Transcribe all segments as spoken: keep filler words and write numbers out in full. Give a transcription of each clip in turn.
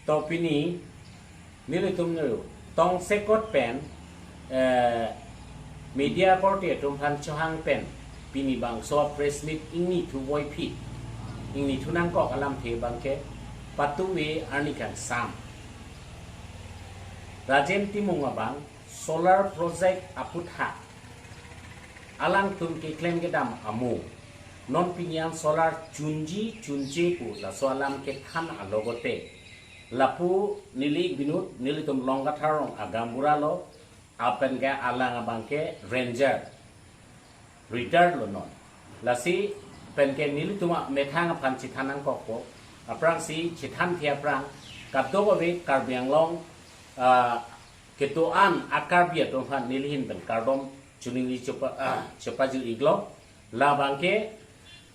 To pini nelitum neu tongsekot pen, eh, media korte atum aphan chohang pen pini bangso press meet ingni thu voiphit, ingni thu nangkok alamthe abangke patuve arni kangsam. Rajen Timung abang solar project aputhak alangtum keklem kedam amo. Non pini an solar chunji chunje pu laso alam kethan alogote, lapu neli Binod, nelitum Longkathar rong agaonbura lo, lapen ke alang abangke ranger, retired lo non. Lasi pen ke nelitum amethang aphan chethan nangkokpo. Aphrangsi chethanthe aphrang kadokave Karbi Anglong, ah, kedo-an a-Karbi atum aphan neli ahin pen kardom chiningri chepa, ah, chepaju-iklo. Labangke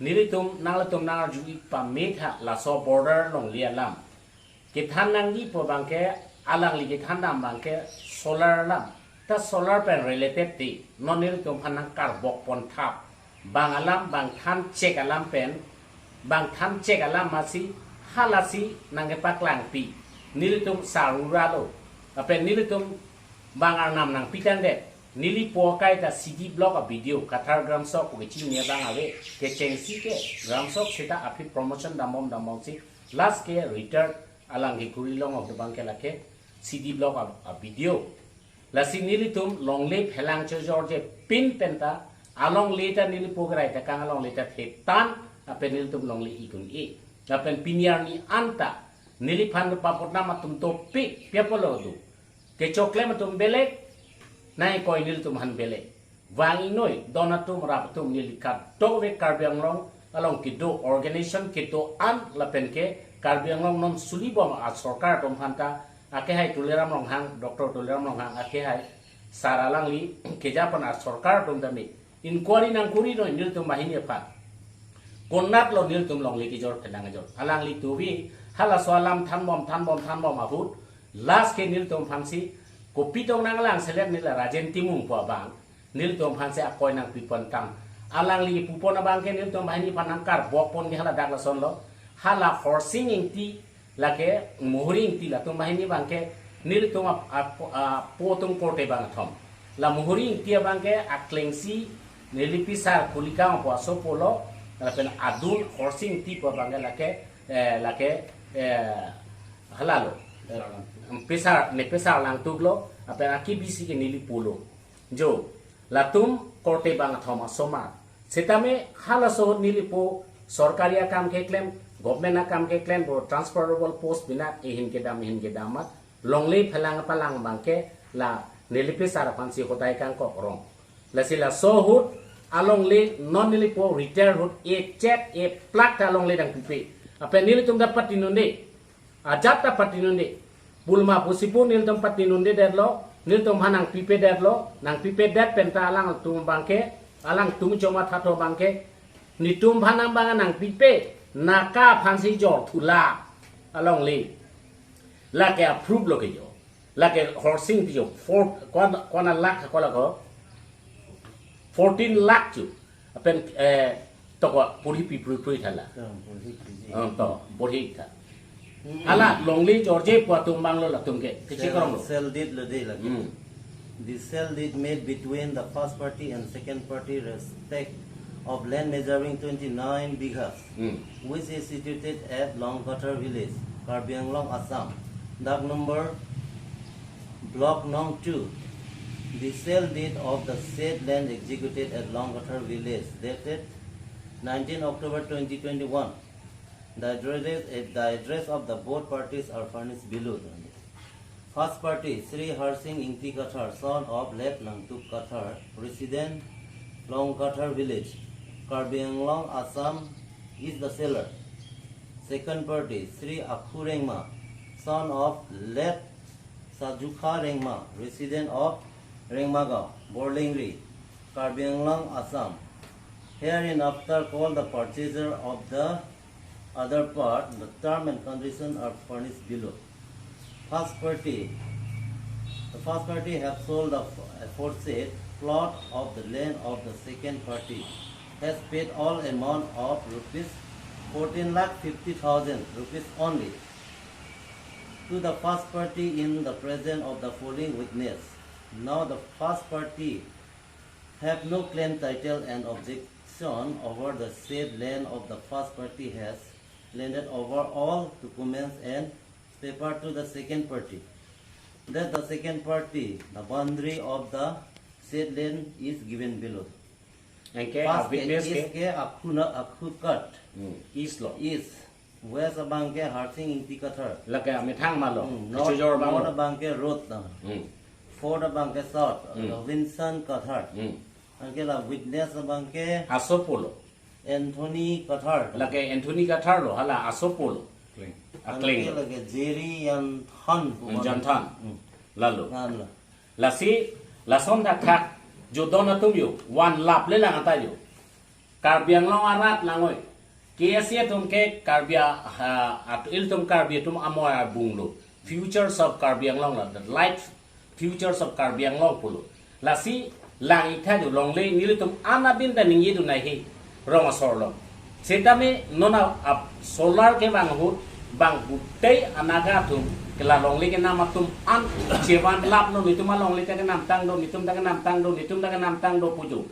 nelitum nanglitum nangarju-ik pame tha, laso border longle alam kethan nangji pu abangke, alangli kethan dam abangke solar alam. Ta solar pen related ti non nelitum aphan nangkarbok pon thap. Bang alam, bang thanchek alam pen, bang thanchek alam masi halasi nangkepaklangpi. Nelitum sarura lo. Lapen nelitum bang arnam nangpitangdet. Neli po akai ta C D Block a-B D O, Kathar Gramsok pu kechini abang ave, kechengsi ke Gramsok seta aphi promotion dambom dambomsi last ke retired alang kekuri long abangke lake C D Block a, a-B D O. Lasi nelitum longle phelang chojorje pin penta alongle ta neli po kerai ta kang alongle ta thetan, lapen nelitum longle ik un-e. Lapen pini arni anta neliphan papotnam atum topi piapolo do. Kechoklem atum belek, nangkoi nelitum aphan belek. Vang ingnoi, don atum rap atum neli kadokave Karbi Anglong along kedo organization kedo-an lapen ke Karbi Anglong non sulibom asorkar atum aphanta, akehai Tuliram Ronghang, Doctor Tuliram Ronghang akehai, sar alangli keja pen asorkar atum tame inquiry nangkuri noi nelitum banghini aphan. Konatlo nelitum longle kejor phelang kejor. Alangli tuvi halaso alam thanbom thanbom thanbom ahut last ke nelitum aphansi kopi tong nanglang selet neli Rajen Timung pu abang nelitum aphansi akoi nangpipon tang. Alangli pupon abangke nelitum banghini aphan nangkarbok pon ke hala dak lasonlo. Hala Horsing Ingti, lake Muhuri Ingti, latum banghini abangke nelitum ap, ap, apo atum korte bangkethom. La Muhuri Ingti abangke aklengsi neli pisar Kulikang apo asopo lo, lapen adun Horsing Ingti pu abangke lake, eh, lake, eh, halalo. Eh, pisar, ne pisar Langtuk lo, lapen aki bisi ke neli pulo. Jo, latum korte bangkethom asomar. Setame halaso ahut neli po sorkari akam keklem, government akam keklem, bo transferable post binak ehin kedam ehin kedam amat longle phelang palang abangke la neli pisar aphansi hodai kangkok rong. Lasi laso ahut alongle non neli po retire ahut echet eplak ta alongle nangpipe. Lapen nelitum ta patinunde. Ajat ta patinunde. Pulma pusi pu nelitum patinundedetlo, nelitum aphan nangpipedetlo, nangpipedet penta alangtum abangke, alangtum chomathatho abangke, netum aphan nang abang nangpipe, naka aphansi jor thula alongle. Lake a-proof lo ke jo. Lake Horsing Ingti jo, four, ko-an, ko-an lakh ko-an lakh ko. Fourteen lakh chu. Lapen, eh, toko porhi pi prui prui thala. Hmm, porhi pi ji. Hmm, to, porhi tha. Hmm. Hala longle jorje pu atum abang lo latum ke, kechek rong lo. Sale, sale deed lo de lake. Hmm. The sale deed made between the first party and second party respect of land measuring twenty-nine bighas, hmm, which is situated at Longkathar village, Karbi Anglong, Assam. Dak number Block Nong two, the sale deed of the said land executed at Longkathar village dated nineteen October twenty twenty-one. The address, the address of the both parties are furnished below. First party, Shri Harsing Ingti Kathar, son of late Langtuk Kathar, resident Longkathar village, Karbi Anglong, Assam, is the seller. Second party, Shri Akhu Rengma, son of late Sajukha Rengma, resident of Rengmagaon, Borlengri, Karbi Anglong, Assam. Hereinafter called the purchaser of the other part, the term and condition are furnished below. First party, the first party have sold the aforesaid plot of the land of the second party, has paid all amount of rupees fourteen lakh fifty thousand rupees only. to the first party in the presence of the following witness. Now the first party have no claim, title and objection over the said land of the first party has landed over all documents and paper to the second party, that the second party, the boundary of the said land is given below. Anke first ke witness east ke ke akhu na akhu kat. Hmm, east lo. East. West abang ke Harsing Ingti Kathar. Lake amethang ma lo. Hmm, North, Chojor abang North lo. Abang ke road na. Hmm. Fourth abang ke South, Hmm. Robinson Kathar. Hmm. Anke la witness abang ke Asopo lo. Anthony Kathar. Lake Anthony Kathar lo, hala Asopo lo. Kling. Akleng Anke lo. Lake Jerry Yan Than. Yan Than. Hmm. Lalo. Yan lo. Lasi, lason thakthak, jodon atum yo, van lap le lang ata yo. Karbi Anglong arat langoi. K S A atum ke Karbi a-, ha, at ilitum Karbi atum amoi abung lo. Futures of Karbi Anglong la, the light futures of Karbi Anglong pulo. Lasi, lang-ik tha yo longle nelitum an abin ta ningje dun nai he. Rong asor lo. Setame non a, a solar kevang ahut bang gutei anaga atum ke la longle kenam atum an chevan lap lo, netum alongle ta kenamtang do, netum ta kenamtang do, netum ta kenamtang do pu jo.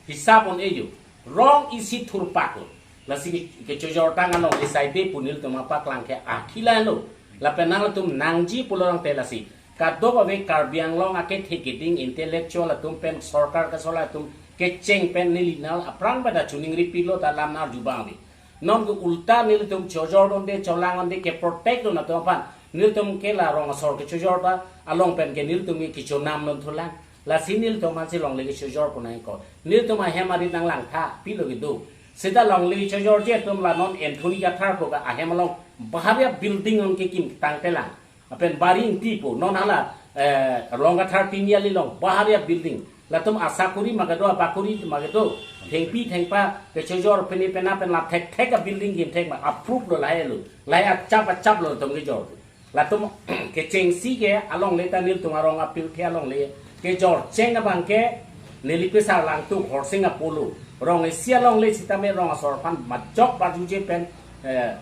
Hisap un-e jo. Rong isi thurpak lo. Lasi ke, kechojortang alongle saide pu nelitum apaklang ke akhila lo. Lapen nangtum nangji pulo rong te lasi. Kadokave Karbi Anglong akethe keding intellectual atum pen sorkar kasolar atum kecheng pen neli nang aphrang pada chuning ripilo ta lam nang arju bang ave. Non ke ulta nelitum chojor donde, cholang donde, ke protect dun atum aphan. Nelitum ke la rong asor kechojor ta along pen ke nelitum ke kechonam non thulang. Lasi nelitum ansi longle kechojor pu nangkok. Nelitum ahem arit nang langtha, pilo kedo. Seta longle chojorji atum la non Anthony Kathar pu ka ahem along baharia building ong kekim tangtelang. Lapen Bari Ingti pu, non hala, eh, Rongkathar Tiniali along, baharia building. Latum asakuri ma kedo, abakuri ma kedo. Thengpi thengpa, kechojor pene pena pen la thekthek a building gin thek ma, approve lo lahai lo. Lahai achap achap lo latum kejor. Latum kechengsi ke alongle ta nelitum arong apirthe alongle. Kejor cheng abang ke, neli pesar langtuk Horsing Apollo. Rong isi alongle sitame rong asor aphan majok barjuje pen, eh,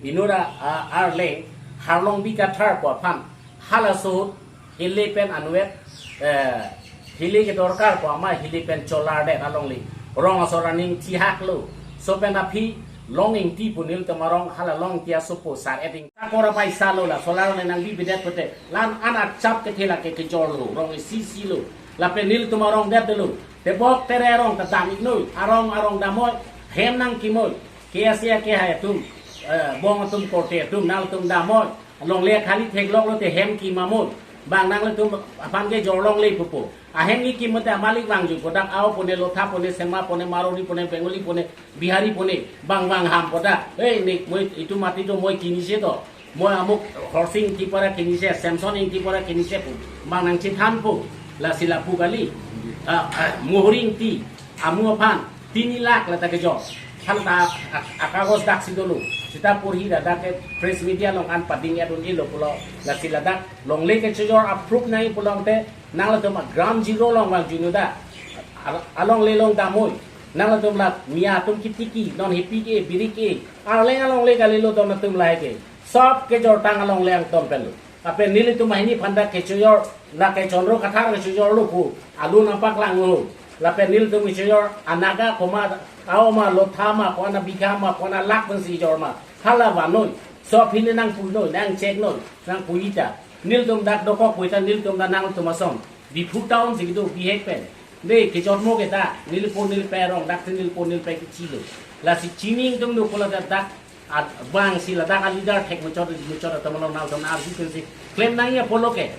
inut a, a, arleng Harlongbi Kathar pu aphan halaso ahut hile pen anvet, eh, hile kedorkar pu ama hile pen cholar det alongle. Rong asor aning thihak lo. So pen aphi Long Ingti pu nelitum arong hala Long Ingti asopo sar eting. Takora paisa lo la solar le nangbi bidet pute. Lan an achap kethe lake kejor lo. Rong isi isi lo. Lapen nelitum arong det lo. Tebok tere arong ta dam-ik noi. Arong arong damoi. Hem nangkimoi. K S A kehai atum, eh, bong atum korte atum, nangtum damoi. Longle khali theklok lote hem kim amoi. Bang nanglitum aphan kejor longle pupo. Ahem kekim mate amalik vangju. Kodak ao pone, lotha pone, sema pone, marwari pone, Bengali pone, Bihari pone. Bang bang ham kodak. Hei, nek moi itu mati to moi kinise to. Moi amuk Horsing Ingti para kinise, Samson Ingti para kinise pu. Bang nangchethanpo. Lasi lapu kali. Ah, ah, Mohori Ingti. Amu aphan tini lakh lata kejor. Than ta ak-, akagos daksi dolo. Seta porhi ladak ke press media along an pading adun-ilo pulo. Lasi ladak longle kechojor approve nai pulote nanglitum a ground zero along vangjuno da. Al-, alongle along damoi. Nanglitum la mia atum kitiki, non hepi ke, biri ke. Arleng alongle kalilo don atum lahai ke. Sob kejortang alongle angton pen lo. Lapen nelitum ahini aphan ta kechojor, la ke Chandra Kathar kechojor lo pu, alun nangpaklang lo. Lapen nelitum kechojor, anaga koma, ao ma, lotha ma, kona bikha ma, kona lakh pensi kejor ma. Hala vannoi, sob hini nangpuinoi, nangcheknoi, nangpui ta. Nelitum dak dokok pui ta, nelitum ta nangtum ason. Diphu town si kedo, bihek pen. De, kejormo ke ta, nelipo nelipe arong, dak si nelipo nelipe kechilo. Lasi chini ingtum do pulo dak, dak, at bang si ladak a leader thek muchot, muchot atum along nangtum arju pensi. Klem nangji apotlo ke.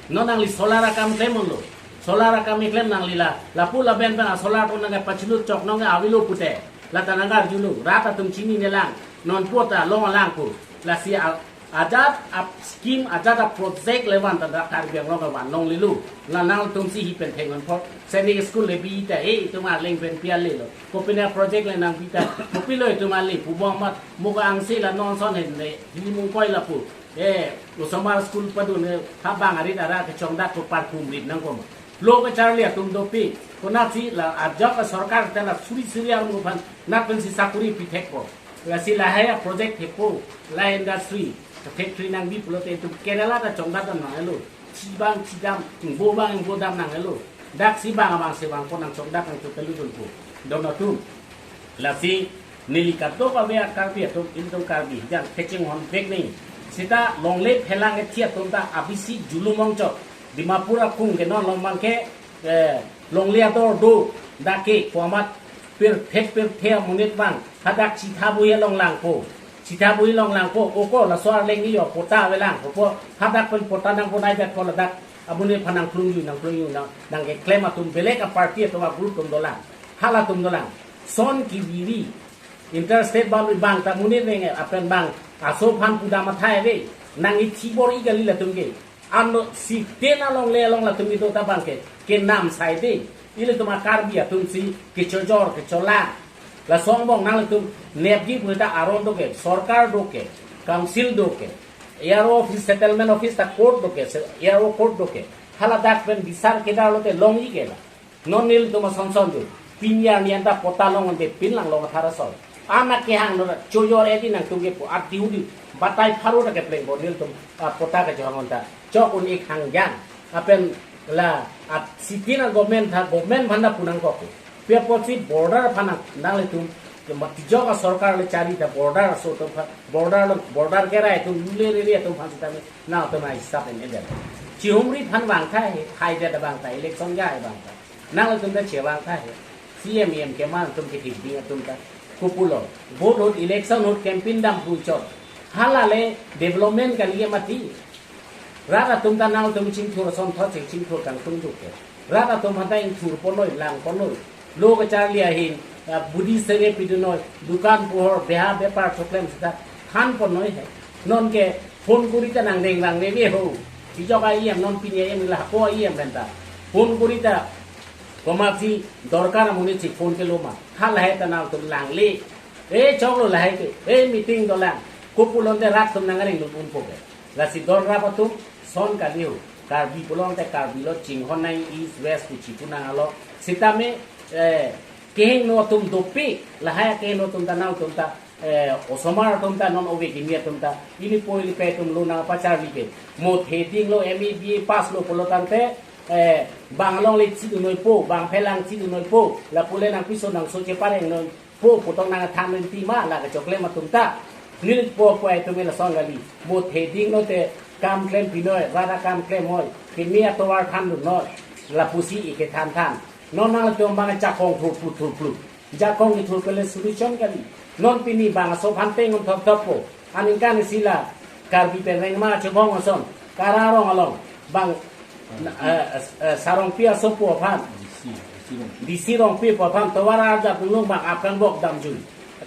Non nangli solar akam klem unlo. Solar akam keklem nangli la. Lapu laben pen a solar atum nangpachilut chok nangke avelo pute. Lata nang arjulo. Rat atum chinine lang. Non pu ta long alang pu. Lasi a ajat a scheme, ajat a project le van ta dak Karbi Anglong ke van longlelo. La nangtum si hi pen theng non pho. Sainik school le bi ta, eh, itum arleng pen pi ale lo. Kopine project le nangpi ta. Kopilo itum ale pu bom mat. Mo ka angse la non ason hen le. Hi mungkoi lapu. Eh, osomar school padun le. Ha bang arit ara kechongdak ko parkum rit nangkoma. Lo kecharli atum dopik. Konatsi la ajok a sorkar ta la suri suri arum aphan. Nat pensi sakuri pithekpo. Lasi lahai a project thepo. Lahai industry. factory nangbi pulote itum Kerala ta chongdat dam nang elo. Chibang chidam, ingbo bang ingbo dam nang elo. Dak si bang abang si bang ko nang chongdat nang tu telu dun ko. Don atum. Lasi neli kadokave a-Karbi atum, ilitum Karbi jan kachinghon vek nangji. Seta longle phelang ethi atum ta abisi julum ongchot. Dimapur akung ke non long bang ke, eh, longle ador do, dak ke komat pirthek pirthe amonit bang hadak chitha bui along langpo. Chitha bui along langpo, oko laso arleng iyo pota avelang, opo hadak pen pota nang ponai bet ko ladak amonit aphan nang klung yu, nang klung yu, nang, nang keklem atum belek a-party atum a-group atum dolang. Halatum dolang. Son keviri. Interstate boundary bang ta monit reng apen bang aso aphan pudam athai ave. Nang ithi bor-i kali latum ke. Ano siten alongle along latum kedo ta bang ke, kenam sai de. Ilitum a-Karbi atum si kechojor kecholang. Laso angbong nanglitum nepji pu ta aron do ke, sorkar do ke, council do ke, A R O office, settlement office ta court do ke, se-, A R O court do ke. Hala dak pen bisar kedar lote longji ke la. Non nelitum asonson do. Pini arni anta pota long ante pin lang long athara sol. Anak kehang no chojor edi nangtum kepu ati udi. Batai pharo ta kepleng bo nelitum, ah, pota kachehang anta. Chok un-ik hang jang. Apen la at sitin a-government tha, government aphan ta pu nangkok. Pi apotsi border aphan nanglitum kematijok a-sorkar le chari ta border aso atum aphan, border lo, border kerai atum lule lule atum aphan sitame nangtum ai sap en eder. Chihumri aphan vangtha he, hai det vangtha, election jai vangtha. Nangtum ta chevangtha he. C M E M keman atum ke thik ding atum ta. Kopulo. Vote ahut, election ahut campaign dam pu chot. Hala le development kali mati. Rat atum ta nangtum chingthur asonthot ching chingthur kangtung juk ke. Rat atum aphan ta ingthur ponoi, lang ponoi. Lo kacharli ahin, ah, budi sere pidunoi, dukan pohor, beha bepar choklem seta than ponoi he. Non ke phone kuri ta nang deng lang neve ho. Tijok a-E M non pini a-E M la ko a-E M pen ta. Phone kuri ta komatsi dorkar amonit si phone kelo ma. Hal hai ta nangtum langle. E choklo lahai ke. E meeting dolang. Kopulo ante rat atum nang aring dun unpo ke. Lasi don rap atum son kali ho. Karbi pulote Karbi lo chinghon nang East West kuchi kunang alo. Sitame, eh, kehingno atum dopik. Lahai kehingno atum ta nangtum ta, eh, osomar atum ta non ove kimi atum ta. Ili po ili pe atum lo nangpacharli ke. Mo theding lo M A B A pass lo pulo tangte, eh, bang alongle chidunoi po, bang phelang chidunoi po. Lapu le nangpiso nangso chepareng noi. Po putong nangthan rinti ma la kachoklem atum ta. Nelipo po atum lason kali. Mo theding lote kam klem pinoi, rara kam klem hoi. Kimi atovar than dunnoi. Lapusi ike than than. Non nangtum bang jakong thurplu thurplu. Jakong kethur pele solution kali. Non pini bang aso aphan teng on thop thop po. Aningkan isi la Karbi pen rengma chobong ason. Kararong along. Bang, eh, eh, eh, Sarongpi asopo aphan. D C, D C Rongpi. D C Rongpi po aphan tovar arjap nung bang apkang bok damjui.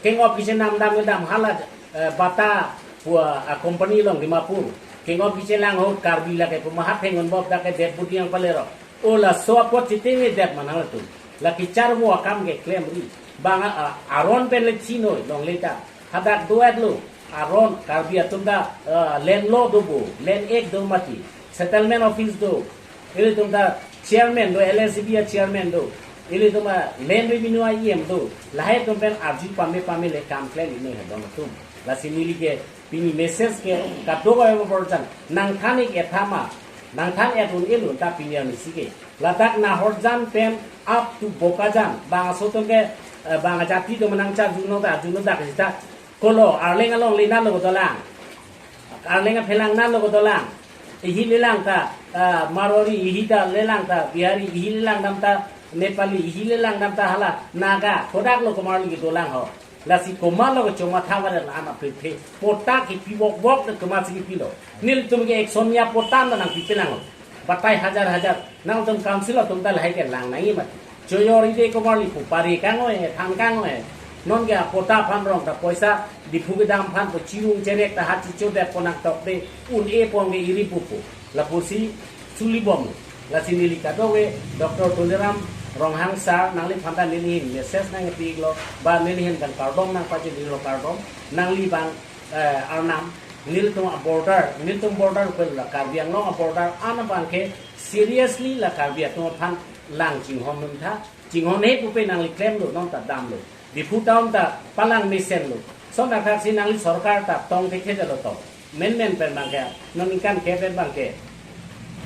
King of kisi nam dam dam hala, eh, bata pu, ah, company along Dimapur. King of kisi lang ho Karbi lake pu mahat hengon bok dak ke deputy yang palero. O laso apot chiteng dep manang latum. Lake charvo akam ke klemri. Bang, ah, aron pen le chinoi longle ta. Hadak duet lo. Aron Karbi atum ta, ah, land law do bo, land act do mati. Settlement office do. Ilitum ta chairman do, L S B a chairman do. Ilitum a land revenue a E M do. Lahai atum pen arju pame pame le kam klem inoi he don atum. Lasi neli ke pini message ke kadokave borjan nangthan ik ethama, nangthan et un-e lo ta pini arnisi ke. Ladak Nahorjan pen up to Bokajan, bang aso atum ke, eh, bang ajati atum nangcharjuno ta, arjuno dak sita. Kolo, arleng alongle nanlo kedolang. Arleng aphelang nanlo kedolang. Ihi lelang ta, eh, Marwari, ihi ta lelang ta Bihari, ihi lelang dam ta Nepali, ihi lelang dam ta hala Naga. Kodak lo komarli kedolang ho. Lasi komarlo kechoma thavar la ama phe phe. Pota kipi bok bok de komatsi kipilo. Nelitum ke ek sonia pota na nangpipelang ho. Batai hajar hajar. Nangtum council atum ta lahai ke lang nangji mati. Choyori de komarli pu pari kangoi, than kangoi. Non ke apota aphan rong ta poisa Diphu kedam aphan po chirung cherek ta hat chichodet po nangtokde un-e pon ke iri pupo. Lapusi chuli bom. Lasi neli kadokave Doctor Tuliram Ronghang sir nangliphan ta neli hin message nangpi iklo, ba neli hin kan kardom nangpachini lo kardom. Nangli bang, eh, arnam, nelitum a-border, nelitum border pen la Karbi Anglong a-border an abang ke seriously la Karbi atum aphan lang chinghon dun tha, chinghon he pupe nangli klemlo, non ta damlo. Diphu town ta palang mesenlo. Son akhak si nangli sorkar ta tong thekthedetlo to. Menmen pen abangke, non ningkan ke pen abangke,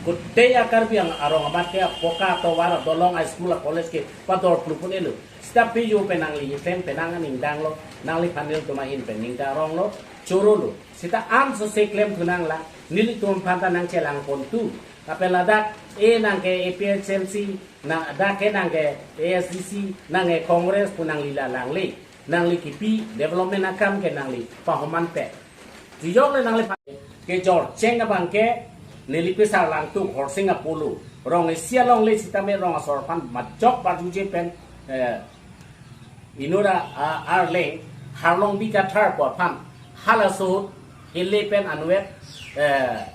kute a-Karbi Anglong arong amat ke poka atovar, adolong, a-school, a-college ke pador plu pun elo. Sita pe yo pen nangli klem pen nang aning danglo, nangliphan nelitum ahin pen ning ta ronglo, chorolo. Sita an so se klem thu nanglang, nelitum aphan ta nangchelang pon tu. Lapen ladak, e nang ke A P H L C, na dak ke nang ke A S D C, nang ke Congress pu nangli la langle. Nangli kipi development akam ke nangli pahoman pe. Jijok le nangli pa-, kejor cheng abangke neli pesar langtuk Horsing Apollo. Rong isi alongle sitame rong asor aphan majok parjuje pen, eh, inut a, a, arleng Harlongbi Kathar pu aphan halaso ahut hile pen anvet, eh,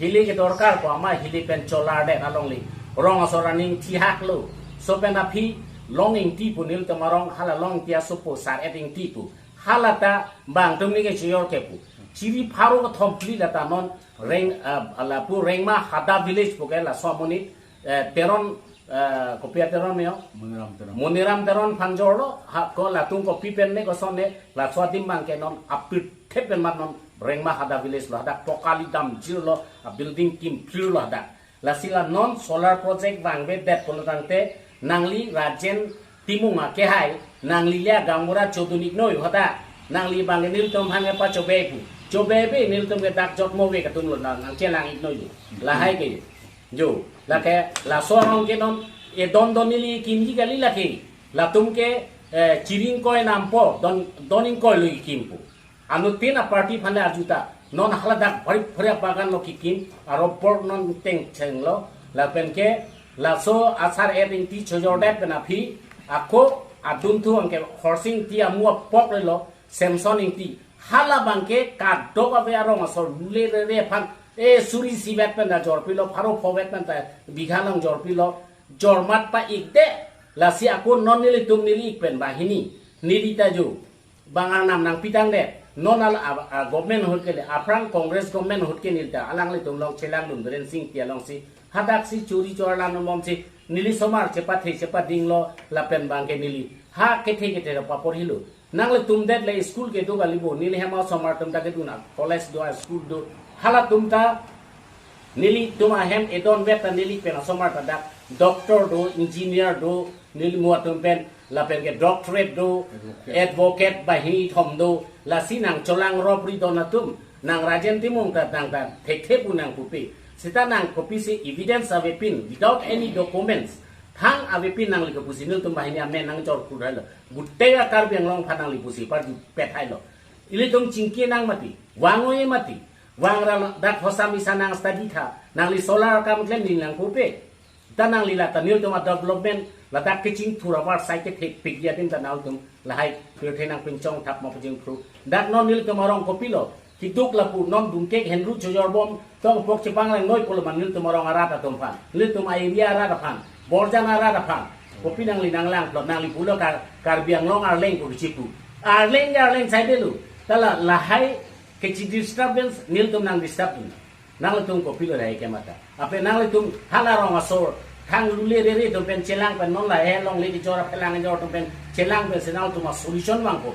hile kedorkar pu ama hile pen cholar det alongle. Rong asor aning thihak lo. So pen aphi Long Ingti pu nelitum arong, hala Long Ingti asopo Sar-et Ingti pu. Hala ta bang atum ni ke chijor ke pu. Chiri pharo kethom phli lata non Reng, ah, lapu Rengma Hada village pu ke laso amonit, eh, Teron, eh, kopi a-Teron me ho? Moniram Teron. Moniram Teron aphan jorlo, ha, ko latum kopi pen ne koson ne, laso adim abangke non apirthe pen mat non Rengma Hada village lo, hadak pokali damjirlo, a-building kimphirlo hadak. Lasi la non solar project vangvedet pulo tangte, nangli Rajen Timung akehai, nangli le gaonbura chodun-ik noi hadak, nangli abang nelitum aphan ke pachobe pu. Chobe be nelitum ke dak jotmo ave atum lo nang, nangchelang-ik noi lo. Lahai ke. Jo, lake, laso arong ke non, e don don neli kimji kali lake. Latum ke, eh, chiri ingkoi nampo, don, don ingkoi lo kikim pu. Anuttin a-party aphan le arju ta. Non haladak bari bari abagan lo kikim, arobor non tengcheng lo, lapen ke, laso a-Sar-et Ingti chojor det pen aphi, ako adunthu abangke Horsing Ingti amu apok le lo, Samson Ingti. Hala abangke kadokave arong asor lule rere aphan, e suri isi vet pen ta jor pilo, pharo pho vet pen ta bigha along jor pilo, jormat pa-ik det, lasi ako non nelitum neli-ik pen banghini, neli ta jo, bang arnam nangpi tang det, non al a, a government ahut ke le, aphrang Congress government ahut ke neli ta, alanglitum along chelang dun Biren Sing Ingti alongsi, hadak si chori chor lan bomsi, neli somar chepathe chepading lo, lapen abangke neli, ha kethe kethe ra papor hilo. Nanglitum det le school kedo kali bo, neli hem asomar atum ta kedun a, college do, a school do. Halatum ta, nelitum ahem edon vet ta neli pen asomar ta dak doctor do, engineer do, neli mo atum pen, lapen ke doctorate do, advocate, advocate banghini thom do, lasi nangcholang ropri don atum, nang Rajen Timung ta nang ta thekthe pu nangpupe. Sita nang kopisi evidence avepin, without any documents. Thang avepin nangli kopusi nelitum banghini amen nangjor kudai lo. Gutega Karbi Anglong aphan nangli pusi parju pethai lo. Ilitum chingki nang mati, vang-oi mati, vang ra dak hosam isa nang study tha, nangli solar akam klem ning nangpupe. Ta nangli la ta nelitum a-development, ladak kechingthur avarsai kethepik adim ta nangtum lahai pirthe nangpinchong thap ma pajingphru. Dak non nelitum arong kopilo, kiduk lapu non dungkek henru chojor bom, tong pok chepanglang noi pulo ma nelitum arong arat atum aphan. Nelitum a-area arat aphan, Borjan arat aphan. Kopi nangli nanglang plot nangli pulo Kar-, Karbi Anglong arleng ko kichipu. Arleng ke arleng saide lo. Ta la lahai kechi disturbance nelitum nang disturb dun. Nangtum kopilo lahai ke mata. Ape nangtum hala rong asor, thang lule rere atum pen chelang pen non lahai longle kejor aphelang kejor atum pen chelang pen si nangtum a-solution vangpo.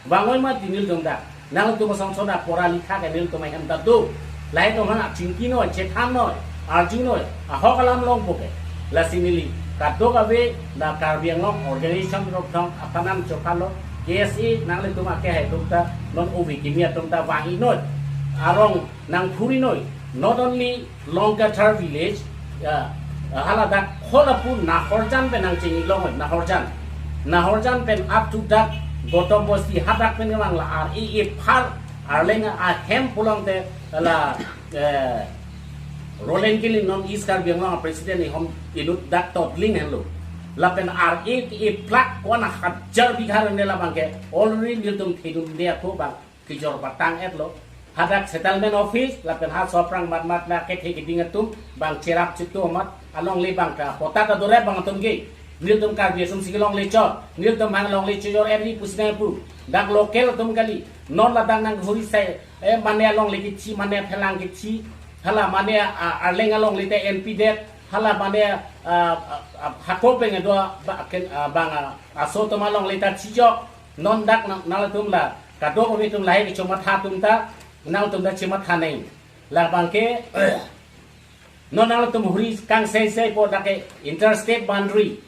Vang-oi mati nelitum dak. Nangtum asong son apor ali thak nelitum ahem ta do. Lahai atum aphan chingki noi, chethan noi, arju noi, ahok alam longpo ke. Lasi neli kadokave la Karbi Anglong organization rok thong aphan nangchokalo, K S A nanglitum akehai atum ta non ove kimi atum ta vang-ik noi. Arong nangphuri noi, not only Long Kathar village, ya, haladak holapu Nahorjan pen nangchingki long noi, Nahorjan. Nahorjan pen up to dak Gotom Bosti hadak pen kemang la ar e e phar arleng ahem pulang te la, eh, Roland Killing non East Karbi Anglong president ihom inut dak totling henlo. Lapen ar e e plak kona hajar bigha ne labang ke already nelitum thedun de ako bang kejor patang et lo. Hadak settlement office, lapen ha soprang mat mat na kethe keding atum, bang cherap chitu amat, alongle bang ta, pota ta dore bang atum ke. Nelitum Karbi atum si longle chot, nelitum hang longle chojor eri pusi nangpu. Dak local atum kali, non ladak nang huri sai, eh, mane alongle kichi, mane phelang kichi, hala mane, ah, arleng alongle te N P det, hala mane, ah, ah, ah, hako peng do, ba, ken, ah, bang, ah, aso atum alongle ta chijok, non dak nang, nangtum la, kadokave atum lahai kechomatha atum ta, Nangtum ta chematha nang. Labang ke non nangtum huri kangseisei po dak ke interstate boundary.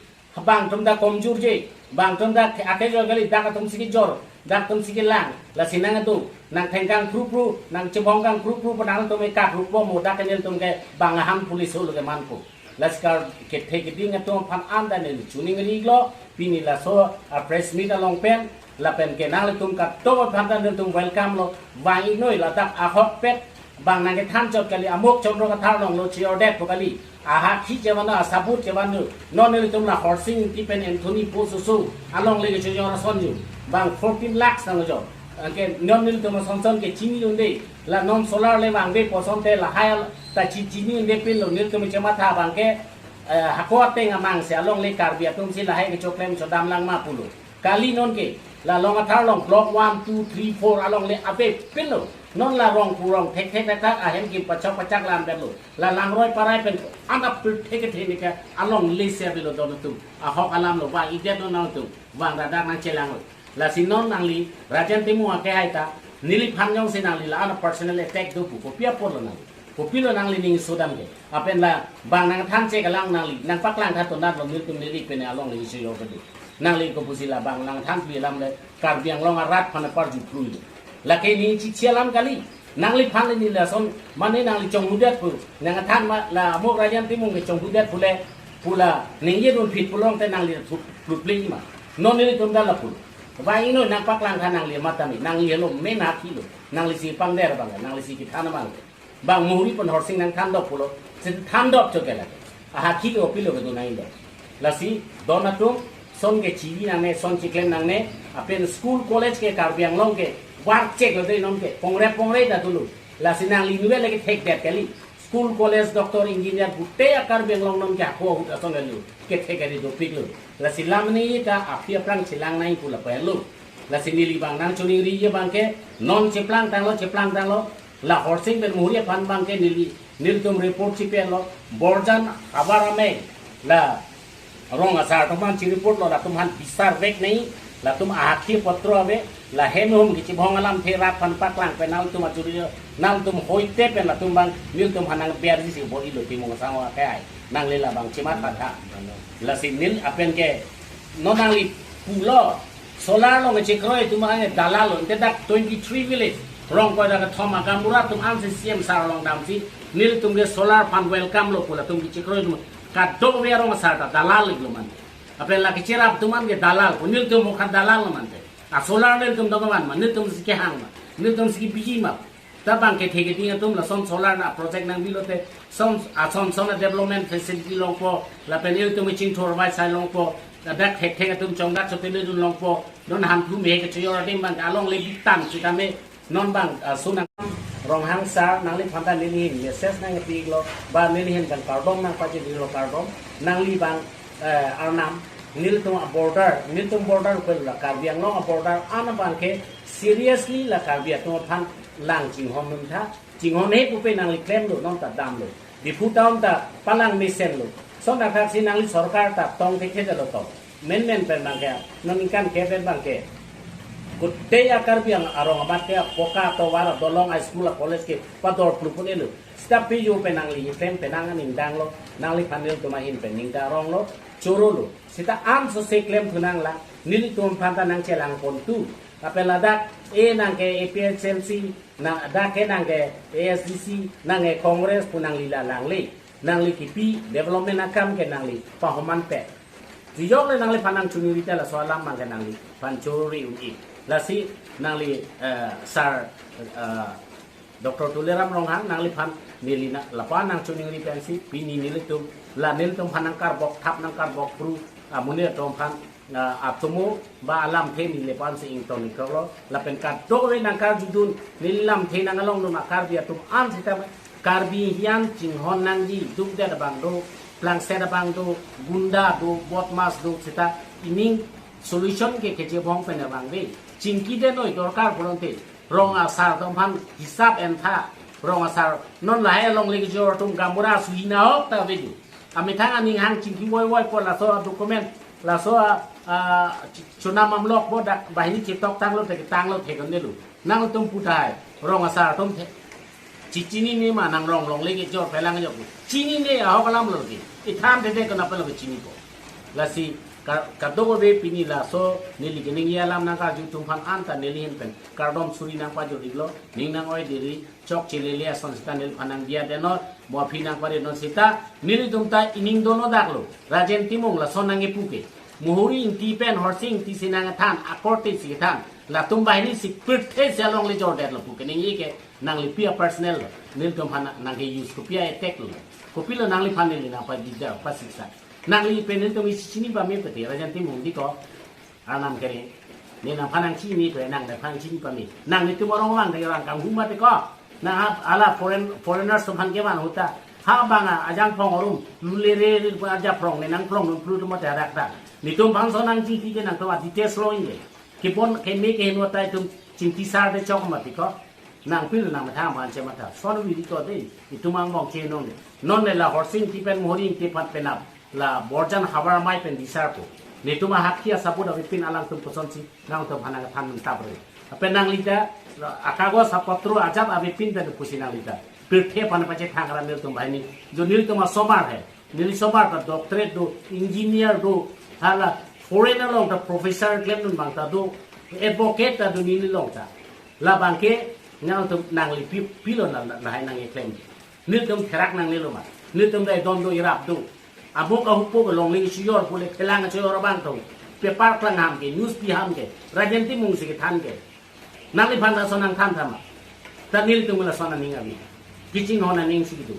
Bang atum ta komjur je, bang atum ta ake jor kali, dak atum si kejor, dak atum si kelang, lasi nang adu, nang thengkang kru kru, nang chebong kang kru kru, pa nangtum ekak rupo mo dak ke nelitum ke bang ahan police holo kemanpo. Lasi kar kethe keding atum aphan anta neli choningri lo, pini laso a press meet along pen, lapen ke nanglitum kadokave aphan ta nelitum welcome lo, vang-iknoi ladak ahokpet, bang nangkethan chot kali, Amuk Chandra Kathar along lo cheordet po kali, ahakhi chevanlo, asabut chevanlo, non nelitum la Horsing Ingti pen Anthony Po Soso alongle kecheor ason jo, bang fourteen lakhs nangjo, anke non nelitum asonson ke chini unde, la non solar le vangve pu asonte lahai ta chi chini unde pinlo, nelitum chematha abang ke, eh, hako ateng amang si alongle Karbi atum si lahai kechoklem chodam lang ma pulo. Kali non ke, la Long Athar along block one, two, three, four alongle ave pinlo. Non la rong kurong thek thek thek thek ahem kim pachok pachak lam berlo. La Langroi Parai pen anap pil thek thek ne ke alongle si avelo don atum. Ahok alam lo vang-ikdet non nangtum. Vang dadak nangchelang lo. Lasi non nangli Rajen Timung akehai ta, neliphan jongsi nangli la-an personal attack do pu, kopi apotlo nang. Kopilo nangli ning sodam ke. Lapen labang nangthan chek alam nangli, nangpaklang tha tonat lo nelitum neli pen alongle isi yo kedo. Nangli kopusi labang nangthanpi alam le Karbi Anglong arat aphan aparju plui lo. Lake ning chichi alam kali. Nangliphan le neli lason mane nangli chonghudet pu. Nangthan ma la Amuk Rajen Timung ke chonghudet pule, pu la ningje dunphit pulongte nangli thu-, thupli ma. Non nelitum dal la pulo. Vang-iknoi nangpaklang tha nangli matami, nangli helo main hakhi lo, nangli si pangder abang, nangli si kethan abang. Bang muhuri pen Horsing nangthandok pulo, si thandok chot ke lake. Ahakhi lo pilo kedo nang indo. Lasi don atum, son ke chivi nangne, son chiklem nangne, lapen school college ke Karbi Anglong ke, warchek lo dei non ke, pongre pongre ta dulu. Lasi nangli nuve lake thekdet kali. School, college, doctor, engineer, gute a Karbi Anglong non ke hako ahut ason lo, kethek kali dopik lo. Lasi lam ni ta aphi aphrang chelang nang pu lapu lo. Lasi neli bang nangchoningri abang ke, non cheplang tanglo, cheplang tanglo. La Horsing pen muhuri aphan abang ke neli, nelitum report chipe lo. Borjan abar amei, la rong asar atum aphan chi report lo, latum aphan bisar vek nang, latum ahakhi apotro ave, la hem hum kechibong alamthe rat aphan paklang pen nangtum ajuri, nangtum hoite pen latum abang, nelitum aphan nang berji si bor-ilo Timung Asang akehai, nangli labang chematha tha. Lasi neli lapen ke, non nangli pulo, solar along chekroi atum ang dalal lo, ante dak twenty-three village, rong koi dak thom a gaonbura atum ansi C M sir along damsi, nelitum ke solar aphan welcome lo pu latum ke chekroi atum, kadokave arong asar ta dalal lo mante. Lapen la kecherap atum an ke dalal, pu nelitum mokha dalal lo mante. A solar nelitum dong man ma, nelitum si kehang ma, nelitum si kebiji ma. Ta bang kethe keding atum lason solar na project nangbi lote, son, ason son a development facility longpo, lapen ilitum chingthur vai sai longpo, ladak thek thek atum chongdak chotele dun longpo, non hanthu me kechoyor adim bang alongle bitang chitame, non bang, ah, sunang. Ronghang sir, nangliphan ta neli hin message nangpi lo, ba neli hin bang kardom nangpajir lo kardom, nangli bang, eh, arnam, nelitum a border, nelitum border pen la Karbi Anglong a border an abang ke seriously la Karbi atum aphan lang chinghon un tha, chinghon he pupe nangli klem lo, non ta dam lo. Diphu town ta palang mesen lo. Son akhak si nangli sorkar ta tong thek thek lo tong. Menmen pen bang ke, non ingkan ke pen bang ke. Gute a Karbi Ang-, arong amat ke, poka tovar, dolong, a school, a college ke, pador plu pun elo. Sita piju pen nangli klem pen nang aning dang lo, nangliphan nelitum ahin pen ning ta rong lo, choro lo. Sita an so se klem thu nang la, nelitum aphan ta nangchelang pon tu. Lapen ladak, e nang ke A P H L C, na dak ke nang ke A S D C, nang ke Congress pu nangli la langle. Nangli kipi development akam ke nangli pahoman pe. Tijok le nangliphan nangchoningri ta laso alam bang ke nangliphan chorori un-e. Lasi nangli, eh, sir, eh, Doctor Tuliram Ronghang nangliphan neli na lapu nangchoningri pensi pini nelitum la nelitum aphan nangkarbok thap nangkarbok pru amonit atum aphan, ah, atomo ba alamthe neli lapu si ington ingkok lo lapen kadokave nangkarjudun neli lamthe nang along dun a Karbi atum an sita Karbi hian chinghon nangji dukdet abang do, plangset abang do, gunda do, bodmas do sita ining solution ke kechebong pen abang de. Chingki de noi dorkar pulote. Rong asar atum aphan hisap en tha. Rong asar non lahai alongle kejor atum gaonbura suhina ok ta veju. Amethang aning hang chingki voi voi po laso document, laso, ah, chonam amlok po dak bahini chetok tanglo thek tanglo thek on delu. Nangtum pu tahai. Rong asar atum the. Chichinine ma nang rong longle kejor pelang jok. Chinine ahok alam lo ke. Ithan thede kona pelo ke chinipo. Lasi ka-, kadokave pini laso neli keningje alam nangkarju atum aphan anta neli ahin pen kardom suri nangpajor-iklo, ning nang-oi diri, chokche lele ason seta neliphan nangdiya denor, mo aphi nangpare non seta, nelitum ta ining dono daklo, Rajen Timung lason nangkepu ke. Muhuri Ingti pen Horsing Ingti si nangthan, akorte si than, latum banghini si pirthe si alongle jordetlo pu keningje ke, nangli pi a personal lo, nelitum aphan nangke-use, kopi a-attack lo, kopilo nangliphan neli nangpajija, pasiksa. Nangli pen nelitum isi chini pame pete, Rajen Timung di ko, Arnam kere. Ne nangphan nangchini pe, nang nangphan chini pame. Nanglitum arong vang de vang kanghu mate ko. Nang ha ala foreign, foreigners atum aphan kevan ahut ta. Ha bang a, ajang phong arum. Lule re re pun aja phong ne nang phong nung pru tum mate hadak ta. Netum bangso nangchingki ke nangtum a details lo inge. Kipon keme keheno ta itum chingki sar de chok mati ko. Nangpil nangmatha aphan chematha. Son viri ko de. Itum angbong chenong de. Non ne la Horsing Ingti pen Muhuri Ingti aphan penap la Borjan havar amei pen disar po. Netum ahakhi asabut avepin alangtum kosonsi nangtum aphan nangthan nangtap re. Lapen nangli ta akagos apotro ajat avepin pen pusi nangli ta pirthe aphan pachethang ra nelitum banghini. Jo nelitum asomar he. Neli somar ta doctorate do, engineer do, hala foreign along ta professor klemdun abang ta do, advocate ta do neli along ta. Labang ke nangtum nangli pi-, pilo na, na, lahai nangkeklem. Nelitum therak nanglelo ma. Nelitum dai don do irap do. Amo kahupo ke longle si jor pule phelang si jor abang to. Paper klang ham ke, news pi ham ke, Rajen Timung si kethan ke. Nangliphan lason nangthan tha ma. Ta nelitum lason aning ami. Kichinghon aning si kedo.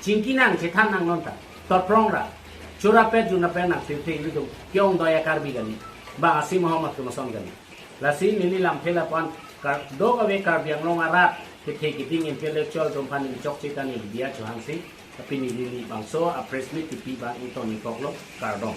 Chingki nang chethan nang non ta. Torprong ra. Chura pet juna pet nang pirthe nelitum. Ke-ong doi a Karbi kali. Bang asi Muhammad atum ason kali. Lasi neli lamthe lapu-an kar-, dokave Karbi Anglong arat kethe keding intellectual atum aphan neli chokche ta neli diya chohangsi, tapi neli bangso a press meet kepi abang ington ingkoklo, kardom.